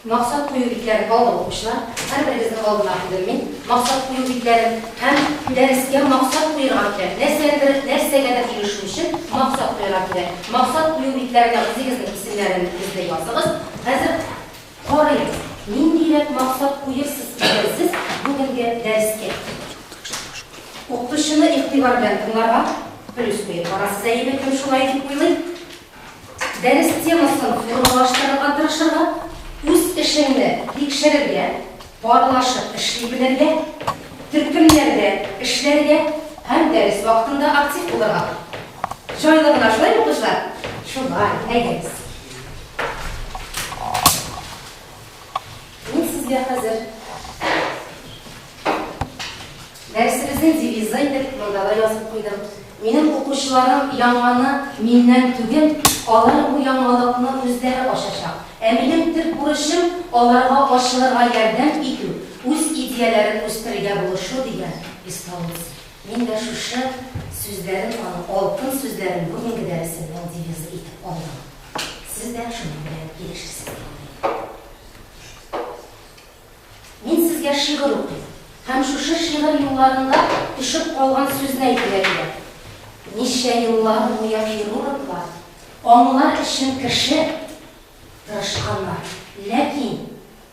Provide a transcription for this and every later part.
Максат кую битләрен алдык, укучылар. Һәрберегезнең алдына куйдым мин максат кую битләрен һәм дәрескә максат куерга кирәк. Нәрсәдер, нәрсәгәдер ирешү өчен максат куярга кирәк. Максат кую битләренә үзегезнең исемнәрегезне языгыз. Хәзер карыйбыз, ниндирәк максат куерсыз икән сез бүгенге дәрескә. Укытучыны игътибар белән тыңларга, плюс куеп барасыз, әйеме, кем шулай дип уйлый? Дәрес темасын формалаштырырга тырышырга, үз эшеңне тикшерергә, парлашып эшли белергә, төркемнәрдә эшләргә һәм дәрес вакытында актив булырга. Җайлы гына шулаймы, укучылар? Шулай, әйдәгез. Мин сезгә хәзер дәресебезнең девизы итеп монда да язып куйдым. Минем укучыларым яңаны миннән түгел, алар бу яңалыкны үзләре ачачак. Ә минем төп бурычым, аларга ачылырга ярдәм итү, үз идеяләрен үстерергә булышу, дигән Песталоцци. Мин дә шушы сүзләрен аның, алтын сүзләрен бүгенге дәресемнең девизы итеп алдым. Сез дә шуның белән килешерсез дип уйлыйм. Мин сезгә шигырь укыйм. Һәм шушы шигырь юлларында төшеп калган сүзне әйтергә кирәк. Ничә еллар буе хирурглар аңлар өчен кеше тырышканнар, ләкин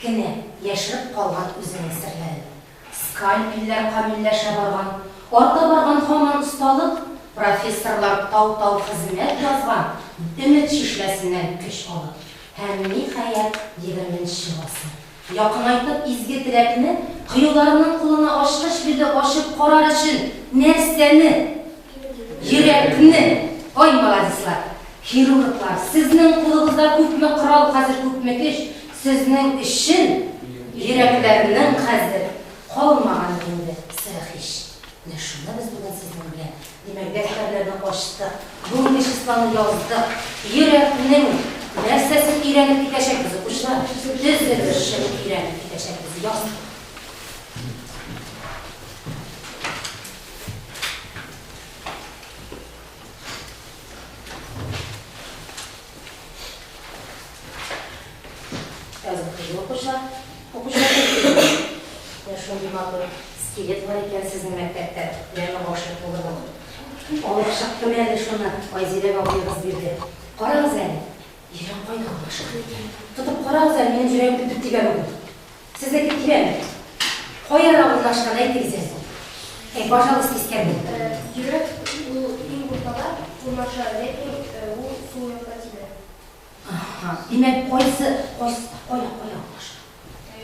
кенә яшереп калган үзенең серләрен. Скальпельләр камилләшә барган, арта барган һаман осталык, профессорлар тау-тау хезмәт язган, өмет чишмәсеннән көч алып. Һәм, ниһаять, егерменче гасыр. Якынайтып изге теләкне, кыюларның кулына ачкыч бирде ачып карар өчен нәрсәне? Йөрәкне! Ай, маладислар! Хирурглар, сезнең кулыгызда күпме корал хәзер, күпме көч, сезнең өчен йөрәкләрнең хәзер калмаган инде сере һич. Менә шуны без бүген сезнең белән, димәк, дәфтәрләрне ачтык, бүгенге числоны яздык, йөрәкнең нәрсәсен өйрәнеп китәчәкбез, укучылар? Төзелешен өйрәнеп китәчәкбез, яздык. Язып куйдым, укучылар. Укучылар, менә шундый матур скелет бар икән сезнең мәктәптә. Яме гашыйк булырлык. Алып чыктым әле шуны, Айзилә абыегыз бирде. Карагыз әле, йөрәк кайда урнашкан икән? Тотып карагыз әле, минем йөрәгем дөп-дөп тибә бүген. Сезнеке тибәме? Каярак урнашкан, әйтегез әле. Әй, пожалуйста, Искәндәр. Йөрәк ул иң уртада урнаша, ләкин ул сул якта тибә. Аһа, димәк, кайсы, кайсы, кая, кая урнашкан?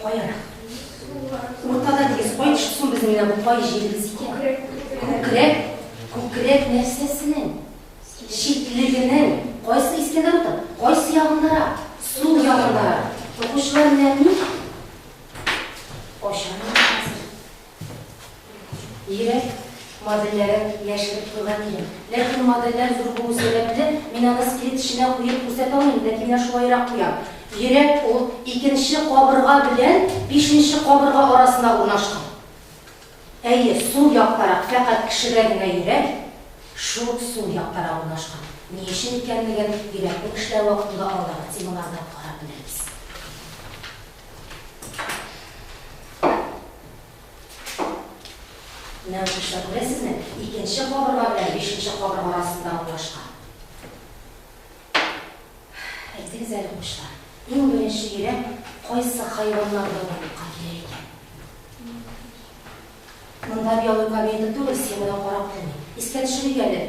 Каярак? Уртада дигез, кай төшеп соң безнең менә бу кай җиребез икән? Күкрәк. Күкрәк нәрсәсенең? Читлегенең кайсы Искәндәр утыр? Кайсы ягындарак? Сул ягындарак. Укучылар менә мин ачам инде хәзер. Йөрәк модельләрен яшереп куйган идем. Ләкин модельләр зур булу сәбәпле, мин аны скелет эченә куеп күрсәтә алмыйм, ләкин менә шулайрак куям. Йөрәк ул икенче кабырга белән бишенче кабырга арасына урнашкан. Әйе, сул яктарак, фәкать кешедә генә йөрәк шул сул яктарак урнашкан. Ни өчен икәнлеген йөрәкнең эшләве вакытында алдагы темаларда карап белербез. Менә укучылар, күрәсезме, икенче кабырга белән бишенче кабырга арасында урнашкан. Әйтегез әле, укучылар, иң беренче йөрәк кайсы хайваннарда барлыкка килә икән? Монда биология кабинеты түгел, схемадан карап булмый. Искә төшерик әле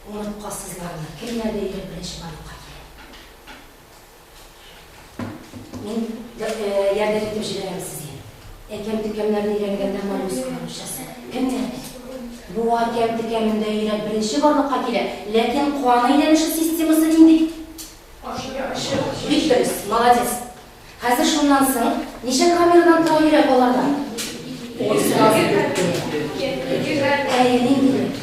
умырткасызларны. Кемнәрдә йөрәк беренче барлыкка килә? Мин ярдәм итеп җибәрәм сезгә. Әкәм-төкәмнәрне өйрәнгәндә моллюсклар очраса. Кемнәрдә? Буа әкәм-төкәмендә йөрәк беренче барлыкка килә, ләкин кан әйләнеше системасы нинди? Бик дөрес, молодец. Хәзер шуннан соң ничә камерадан тора йөрәк аларда? Ой, сразу ике. Әйе, нинди?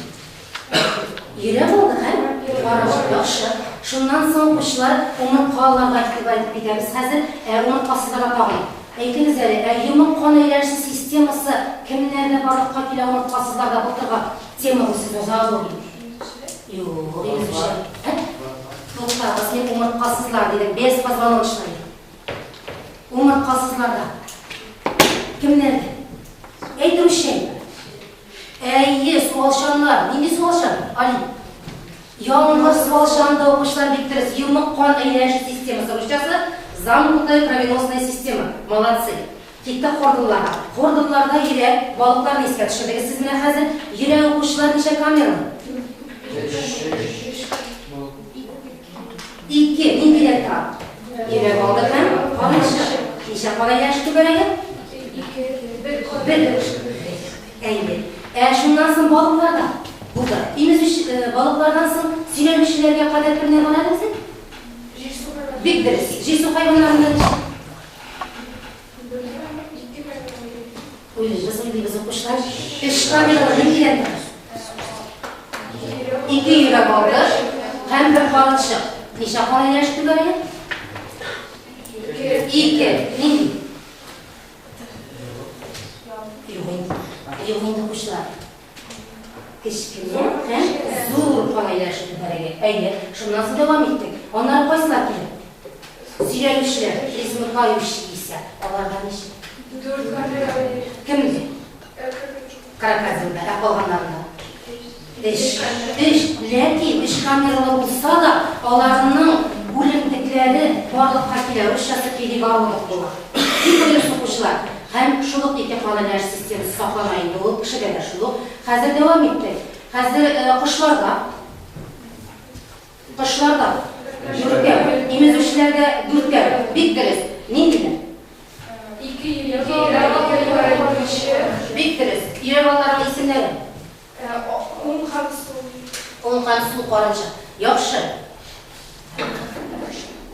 Йөрәк алды, һәм караш, яхшы. Шуннан соң укучылар умырткаларга игътибар итеп китәбез хәзер. Ә умырткасызларга тагын. Әйтегез әле, ә йомык кан әйләнеше системасы кемнәрдә барлыкка килә умырткасызларда былтыргы тема бу сезнең зоология. Юк, имезүче. Ә? Туктагыз, мин умырткасызлар дидем, беспозвоночные. Умырткасызларда. Кемнәрдә? Әйт русча. Әйе, суалчаннар. Нинди суалчан? Али. Яңгыр суалчанында укучылар бик дөрес. Йомык кан әйләнеше системасы. Русчасы замкнутая кровеносная система. Молодцы. Киттек хордылларга. Хордылларда йөрәк, балыкларны искә төшердегез сез менә хәзер. Йөрәк укучылар ничә камералы? Ике. Ниндиләр тора? Йөрәк алды һәм карынчык. Ничә кан әйләнеше түгәрәге? Ике. Бер. Бер. Әйе. Ә шуннан соң балыкларда булды. Имезүче балыклардан соң сөйләнүчеләргә кадәр кемнәр бар әле безнең? Бик дөрес. Җир-су хайваннарында ничә? Уйлыйбыз, уйлыйбыз, укучылар. Өч камералы ниндиләр бар? Ике йөрәк алды һәм бер карынчык. Ничә кан әйләнеше түгәрәге? Ике. Нинди? Юк инде. Юк инде, укучылар. Кечкенә һәм зур кан әйләнеше түгәрәге. Әйе, шуннан соң дәвам иттек. Аннары кайсылар килә? Сөйләнүчеләр, пресмыкающиеся. Аларда ничек? Дүрт камералы. Кемдә? Крокодилда, ә калганнарында? Өч. Өч. Ләкин өч камералы булса да, аларның бүлемтекләре барлыкка килә, русчасы перегородок була. Бик дөрес, укучылар. Һәм шул ук ике кан әйләнеш системасы саклана инде ул кешедә дә шул ук. Хәзер дәвам иттек. Хәзер кошларда. Кошларда дүртәү, имезүчеләрдә дүртәү. Бик дөрес. Ниндиләр? Ике йөрәк алды, Бик дөрес. Йөрәк алларының исемнәре? Уң һәм сул. Уң һәм сул карынчык. Яхшы.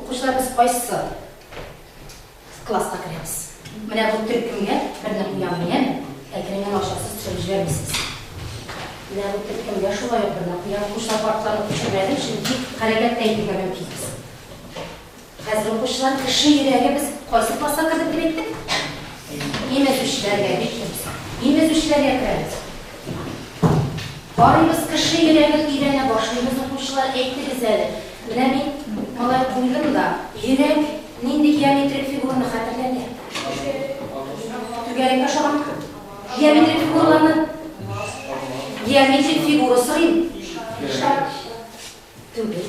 Укучылар, без кайсы класска керәбез? Менә бу төркемгә берне куям мин, әме? Әкрен генә ачасыз, төшереп җибәрмисез. Менә бу төркемгә шулай ук берне куям. Укучылар, партларны күчермәдем, чөнки хәрәкәт тә итергә мөмкинбез. Хәзер, укучылар, кеше йөрәге без кайсы класска кердек дип әйттек? Имезүчеләргә, бик дөрес. Имезүчеләргә керәбез. Карыйбыз, кеше йөрәген өйрәнә башлыйбыз, укучылар, әйтегез әле. Менә мин малай куйдым да, йөрәк нинди геометрик фигураны хәтерләтә? Түгәрәккә ошаган геометрик фигураларны. Геометрик фигура сорыйм. Түгел.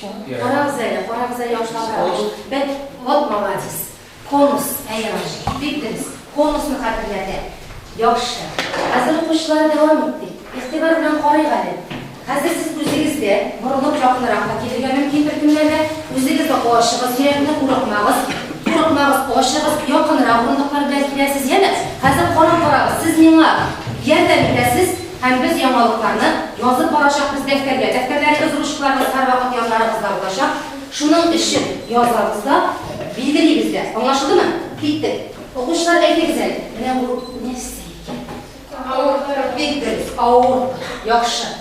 Карагыз әле, карагыз әле, яхшылап карагыз. Бәк, вот молодец. Конус, әйе, Раҗи, бик дөрес. Конусны хәтерләтә. Яхшы. Хәзер укучылар дәвам иттек. Игътибар белән карыйк әле. Хәзер сез үзегез дә борылып якынрак та килергә мөмкин төркемнәргә. Үзегез дә ачыгыз йөрәкне, курыкмагыз. Курыкмагыз, ачыгыз, якынрак урындыклар белән киләсез, яме? Хәзер карап барабыз. Сез миңа ярдәм итәсез. Һәм без яңалыкларны язып барачакбыз дәфтәргә. Дәфтәрләрегез, ручкаларыгыз һәрвакыт яннарыгызда булачак. Шуның өчен язабыз да, билгелибез дә. Аңлашылдымы? Киттек. Укучылар, әйтегез әле, менә бу нәрсә икән? Аорта. Бик дөрес, аорта. Яхшы.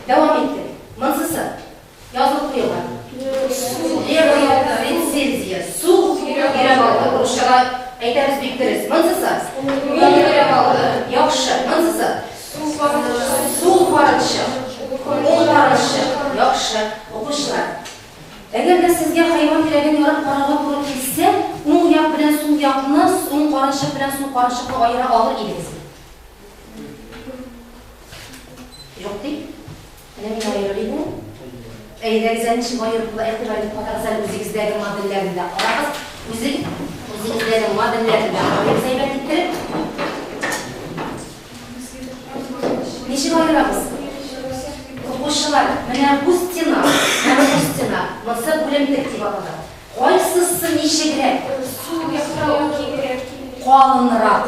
Дәвам иттек. Монсысы? Язып куелган. Левая предсердие. Сул йөрәк алды. Русчада әйтәбез бик дөрес. Монсысы? Уң йөрәк алды. Яхшы. Монсысы? Сул карынчык. Уң карынчык. Яхшы. Укучылар. Әгәр дә сезгә хайван йөрәген ярып карарга туры килсә, уң як белән сул якны, уң карынчык белән сул карынчыкны аера алыр идегезме? Юк ди. Менә мин аерыр идем. Әйдәгез әле, ничек аерып була, игътибар итеп карагыз әле үзегездәге модельләрне дә карагыз. Үзе, үзегездәге модельләрне дә карыйбыз әйбәт иттереп. Ничек аерабыз? Укучылар, менә бу стена, менә бу стена, монысы бүлемтек дип атала. Кайсысы ничегрәк? Сул якта ул киңрәк. Калынрак.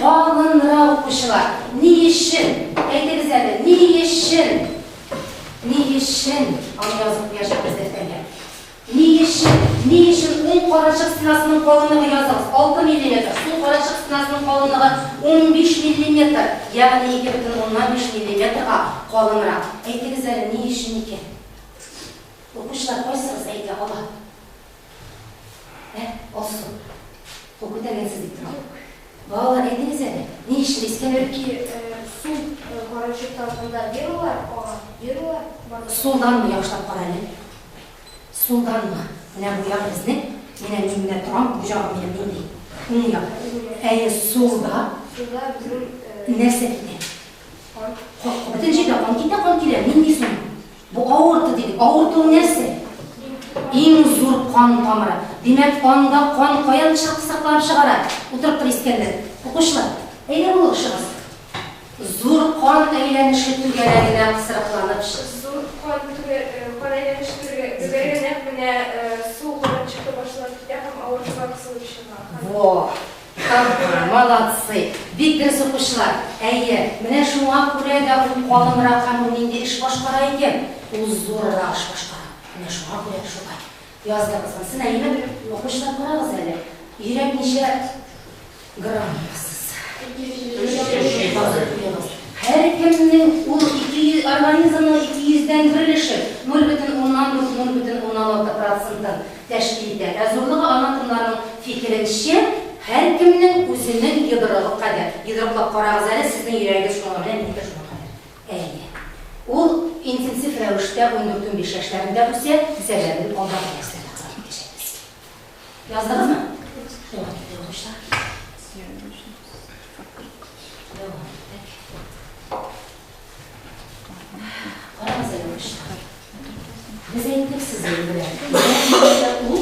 Калынрак, укучылар. Ни өчен? Әйтегез әле, ни өчен? Ни өчен? Аны язып куячакбыз дәфтәргә. Ни өчен? Ни өчен уң карынчык стенасының калынлыгы языгыз, 6 миллиметр, сул карынчык стенасының калынлыгы 15 миллиметр, ягъни 2,5 миллиметрга калынрак. Әйтегез әле, ни өчен икән? Укучылар, кайсыгыз әйтә ала? Ә, Алсу, кул күтәргәнсез дип торам. Балалар, әйтегез әле, ни өчен Искәндәр? Чөнки сул карынчык тарафында веналар ага, веналар барлыкка. Сулданмы, яхшылап кара әле. Сулданмы? Менә бу як безнең. Менә мин менә торам, бу җагым минем нинди? Уң як. Әйе, сулда. Сулда безнең Нәрсә китә? кан. Бөтен җирдә кан китә, кан килә. Нинди соң? Бу аорта дидек. Аорта ул нәрсә? Иң зур кан тамыры. Димәк, анда кан каян чыгып чыгара? Утырып тор, Искәндәр. Укучылар, әйдә булышыгыз. Зур кан әйләнеше түгәрәгенә кысрыкланып Зур кан кан әйләнеше түгәрәге нәкъ менә сул карынчыкта башланып китә һәм аортага кысылып чыга. Во! Ага, молодцы! Бик дөрес, укучылар. Әйе, менә шуңа күрә дә ул калынрак һәм ул нинди эш башкара икән? Ул зуррак эш башкара. Менә шуңа күрә шулай. Яздыгыз монысын, әйеме? Укучылар, карагыз әле. Йөрәк ничә грамм сез? Һәркемнең ул 200 организмның 200дән бер өлеше 0,4-0,6 процентын тәшкил итә. Ә зурлыгы анатомнарның фикеренчә, һәркемнең үзенең йодрыгы кадәр. Йодрыклап карагыз әле, сезнең йөрәгегез шуңа белән минеке шуңа кадәр. Әйе. Ул интенсив рәвештә 14-15 яшьләрендә үсә, сәбәбен алдагы дәресләрдә карап китәчәкбез. Яздыгызмы? Дәвам итик, укучылар. Дәвам иттек. Карагыз әле, укучылар. Без әйттек сезнең белән. Нәрсә ул?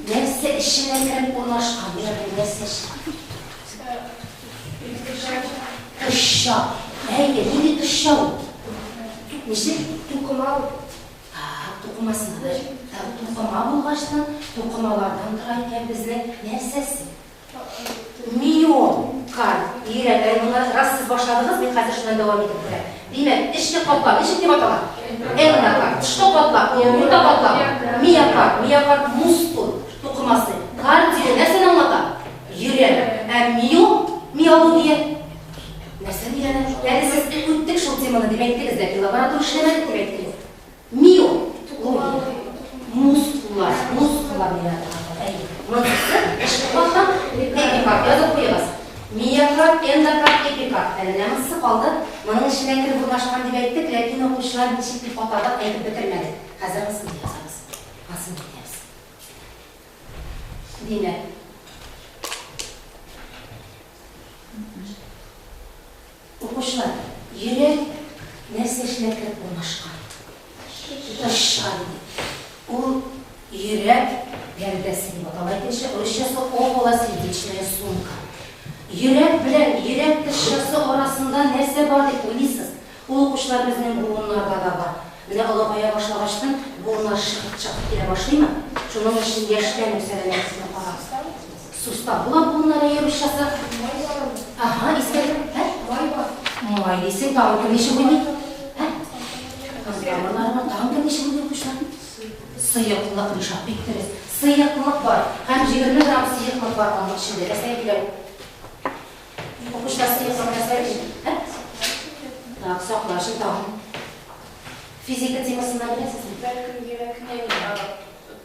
Нәрсә эченә кереп урнашкан? Йөрәкнең нәрсә эченә? Тышча. Әйе, нинди тышча ул? Ничек? Тукыма ул. Так, тукымасына да. Так, тукыма булгачтан, тукымалардан тора икән безнең нәрсәсе? Миокард. Йөрәк. Әле моны рас сез башладыгыз, мин хәзер шуннан дәвам итеп керәм. Димәк, эчке катлам ничек дип атала? Эндокард. Тышкы катлам, урта катлам. Миокард. Миокард мускул тукымасы. Кардио нәрсәне аңлата? Йөрәк. Ә мио, миология нәрсәне өйрәнә? Әле сез үттек шул теманы дип әйттегез, ләкин лаборатор эшләмәдек дип әйттегез. Мио, логия. Мускуллар, мускуллар өйрәнә. Әйе. Монысы эчке катлам, эпикард язып куегыз. Миокард, эндокард, эпикард. Әле менә монысы калды. Моның эченә кереп урнашкан дип әйттек, ләкин укучылар ничек дип атадык, әйтеп бетермәдек. Хәзер монысын да язабыз. Монысын да әйтәбез. Димәк, укучылар, йөрәк нәрсә эченә кереп урнашкан? Тышча диде. Ул йөрәк пәрдәсе дип атала икенче, русчасы околосердечная сумка. Йөрәк белән йөрәк тышчасы арасында нәрсә бар дип уйлыйсыз? Ул, укучылар, безнең буыннарда да бар. Менә олыгая башлагачтын буыннар чыгып-чыгып килә башлыймы? Шуның өчен яшьтән үк сәламәтлекне карагыз. Сустав була буыннар, әйе, русчасы. Май бар анда. Ага, Искәндәр. Ә? Май бар. Май дисең, тагын кем ничек уйлый? Ә? Кан тамырлары бар, тагын кем ничек уйлый, укучылар? Сыеклык, Ришат, бик дөрес. Сыеклык бар. Һәм 20 грамм сыеклык бар аның эчендә. Нәрсәгә килә ул? Укучылар, сыеклык нәрсәгә килә? Ә? Так, саклар өчен тагын. Физика темасыннан беләсезме? Бәлкем йөрәкнең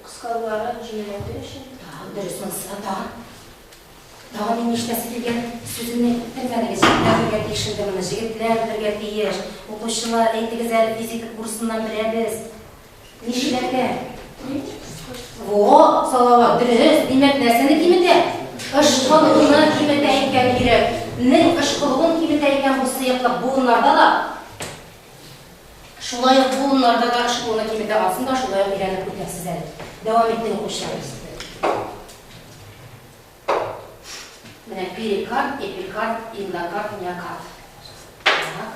кыскалуларын җиңеләйтер өчен. Так, дөрес монысы да тагын. Тагын мин нишләсе килгән сүземне әйттермәдегез. Җегетләр белергә тиеш инде моны. Җегетләр белергә тиеш. Укучылар, әйтегез әле, физика курсыннан беләбез. Нишләтә? Во, Салават, дөрес. Димәк, нәрсәне киметә? Ышкылуны киметә икән йөрәкнең ышкылуын киметә икән бу сыеклык буыннарда да. Шулай ук буыннарда да ышкылуны киметә, анысын да шулай ук өйрәнеп үтәрсез әле. Дәвам иттек, укучылар. Менә перикард, эпикард, эндокард, миокард. Так.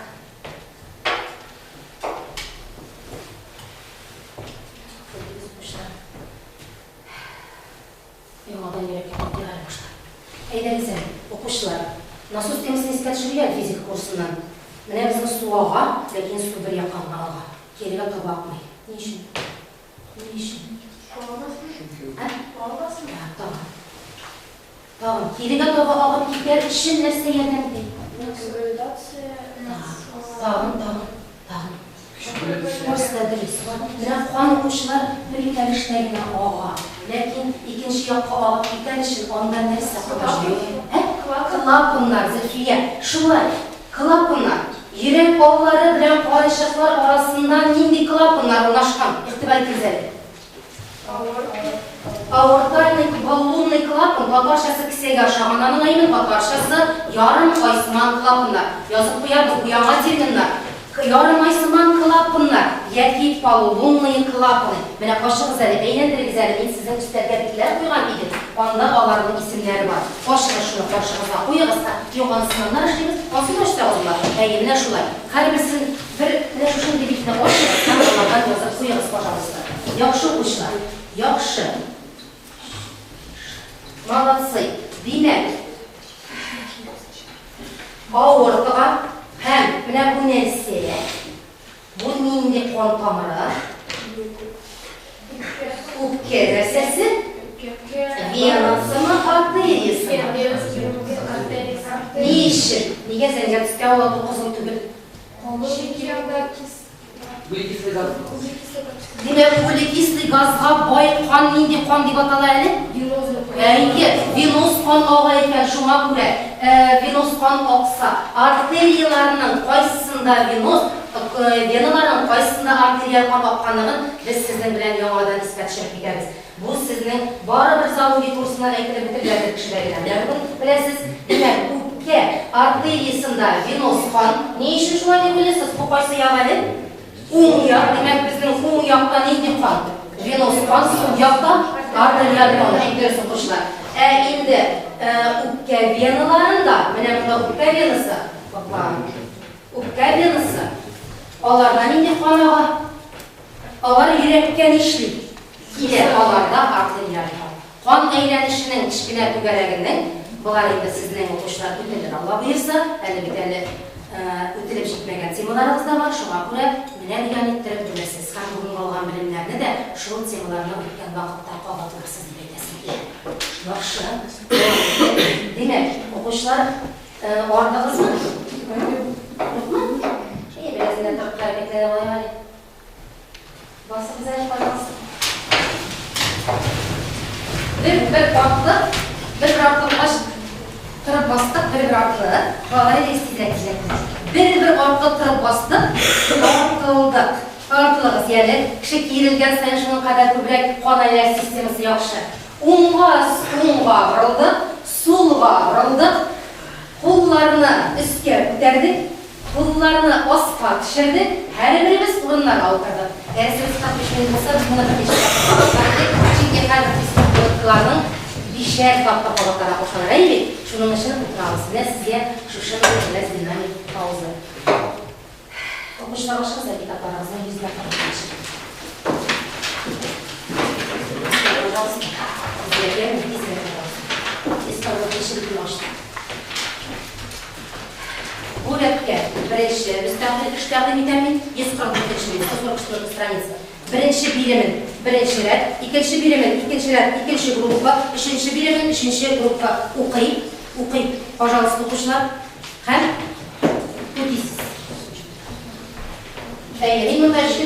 Укучылар. Яңадан йөрәккә кайтыйк әле башта. Әйдәгез әле, укучылар, насос темасын искә төшерик әле физика курсыннан. Менә безнең су ага, ләкин су бер якка гына ага. Кирегә таба акмый. Ни өчен? Ни өчен? Ә? Так, тагын. Тагын. Кирегә таба агып китәр өчен нәрсә ярдәм итә? Гравитация. Тагын, тагын, тагын. Барысы да дөрес. Менә кан, укучылар, бер юнәлештә генә ага. Ләкин икенче якка агып китәр өчен анда нәрсә катнаша? Ә? Клапаннар, Зөлфия. Шулай. Клапаннар. Йөрәк аллары белән карынчыклар арасында нинди клапаннар урнашкан? Игътибар итегез әле. Аортальный. Клапан татарчасы кесәгә ошаган, аның әймен татарчасы ярым айсыман клапаннар. Язып куябыз, бу яңа терминнар. Ярымайсыман клапаннар яки полулунные клапаны. Менә ачыгыз әле, әйләндерегез әле, мин сезнең өстәлгә битләр куйган идем, анда аларның исемнәре бар. Ачыгыз шуны, каршыгызга куегыз та, юк, анысын аннары эшлибез, анысын да ачсагыз була. Әйе, менә шулай. Һәрберсен бер менә шушындый битне ачыгыз һәм алардан язып куегыз, пожалуйста. Яхшы, укучылар. Яхшы. Молодцы. Димәк, аортага һәм менә бу нәрсә? Бу нинди кан тамыры? Үпкә нәрсәсе? Венасымы, артериясымы? Ни өчен? Нигә зәңгәр төстә ул, бу кызыл түгел? Чөнки анда кис Углекислый газ. Димәк, углекислый газга бай кан нинди кан дип атала әле? Әйе, веноз кан ага икән, шуңа күрә веноз кан акса, артерияләрнең кайсысында веноз, веналарның кайсысында артериаль кан акканлыгын без сезнең белән яңадан искә төшереп китәбез. Бу сезнең барыбер зоология курсыннан әйтелеп бетереләдер кешеләр генә. Менә бүген беләсез, димәк, үпкә артериясендә веноз кан. Ни өчен шулай дип уйлыйсыз? Бу кайсы як әле? Уң як. Димәк, безнең уң якта нинди кан? Веноз кан, сул якта артериаль кан. Бик дөрес, укучылар. Ә инде үпкә веналарында, менә монда үпкә венасы, опа, үпкә венасы, аларда нинди кан ага? Алар йөрәккә нишли? Килә аларда артериаль кан. Кан әйләнешенең кечкенә түгәрәгенең, болар инде сезнең укучылар үтелер, Алла боерса, әле бит әле үтелеп җитмәгән темаларыгыз да бар, шуңа күрә менә дигән иттереп белерсез һәм бүгенге алган белемнәрне дә шул темаларны үткән вакытта кабатларсыз дип әйтәсем килә. Яхшы. Димәк, укучылар, ардыгызмы? Юкмы? Әйе, бераз гына торып хәрәкәтләнеп алыйк әле. Басыгыз әле, пожалуйста. Бер бер артлы, бер бер артлы булгач, торып бастык, бер бер артлы. Балалар әйдәгез тизрәк, тизрәк. Бер бер артлы торып бастык, тартылдык. Тартылыгыз, яле. Кеше киерелгән саен шуның кадәр күбрәк кан әйләнеш системасы яхшы. Уңга, уңга борылдык, сулга борылдык. Кулларны өскә күтәрдек. Кулларны аска төшердек, һәрберебез урыннарга утырдык. Дәресебез 45 минут булса, без моны берничә тапкыр кабатлар идек, чөнки һәрбер физкультураларның бишәр тапкыр кабатларга кушалар, әйе бит? Шуның өчен утырабыз. Менә сезгә шушы бераз динамик пауза. Укучылар, ачыгыз әле китапларыгызны, йөзләп карап Пожалуйста, тизрәк, тизрәк, пожалуйста. 145 битен ачтык. Бу рәткә беренче мөстәкыйль эш тәкъдим итәм мин, 144 нче бит, 144 страница. Беренче биремен, беренче рәт, икенче биремен, икенче рәт, икенче группа, өченче биремен, өченче группа укый, укый, пожалуйста, укучылар, һәм үтисез. Әйе, мин монда эшли.